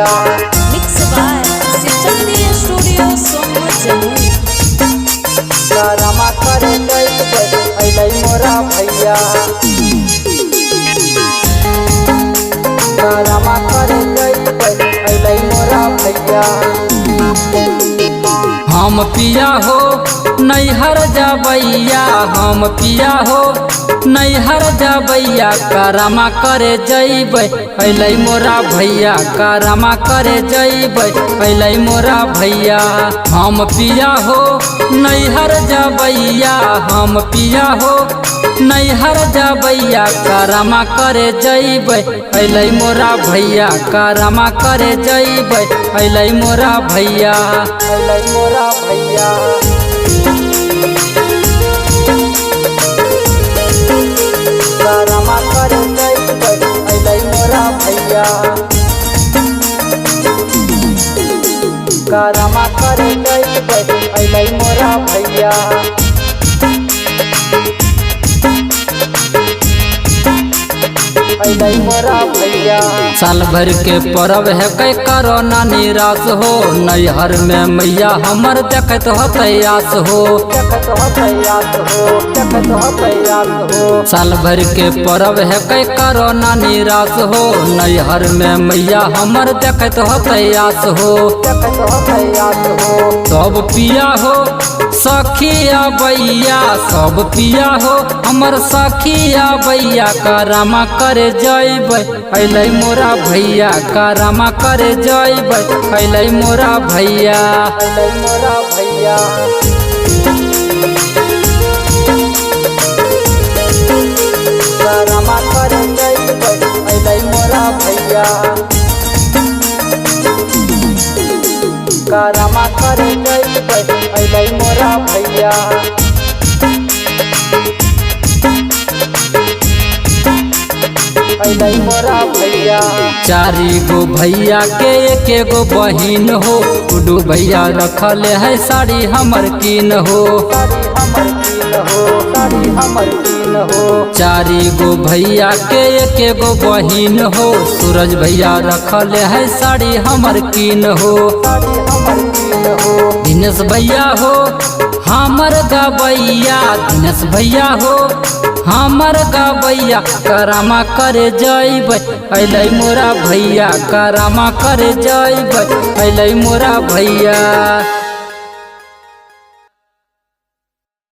भैया। Mix by Shivchandiya studio Sonpur Jamui. Karma करे जइबै अइलै मोरा भैया। करमा करे जइबै अइलै मोरा भैया। हम पिया हो नैहर जबैया, हम पिया हो नैहर जबैया, करमा करे जइबै अइलै मोरा भैया। करमा करे जइबै अइलै मोरा भैया। हम पिया हो नैहर जबैया, हम पिया हो नैहर जबैया, करमा करे जइबै अइलै मोरा भैया। करमा करे जइबै अइलै मोरा भैया। अइलै मोरा भैया। करमा करे जइबै अइलै मोरा भैया। करमा करे जइबै अइलै मोरा भैया। अइलै मोरा भैया। साल भर के परब है कै करो ना निराश हो, नैहर में मैया हमर देखत होतै आस हो। देखत होतै आस हो, देखत होतै आस हो। साल भर के परब है कै करो ना निराश हो, नैहर में मैया हमर देखत होतै आस हो। देखत होतै आस हो। सब पिया हो सखिया बैया, सब पिया हो हमर सखिया बैया, करमा करे जइबै अइलै मोरा भैया। करमा करे जइबै अइलै मोरा भैया। अइलै मोरा भैया। करमा करे जइबै अइलै मोरा भैया। करमा करे जइबै अइलै मोरा भैया। अइलै मोरा भैया। चारि गो भैया के एक गो बहिन हो, गुडू भैया रखल है साड़ी हमर कीन हो। साड़ी हमर कीन हो, साड़ी हमर कीन हो। चारि गो भैया के एक गो बहिन हो, सूरज भैया रखल है साड़ी हमर कीन हो। साड़ी हमर कीन हो। दिनेश भैया हो हमर गबैया, दिनेश भैया हो हमर गबैया, करमा करे जइबै अइलै मोरा भैया। करमा करे जइबै अइलै मोरा भैया।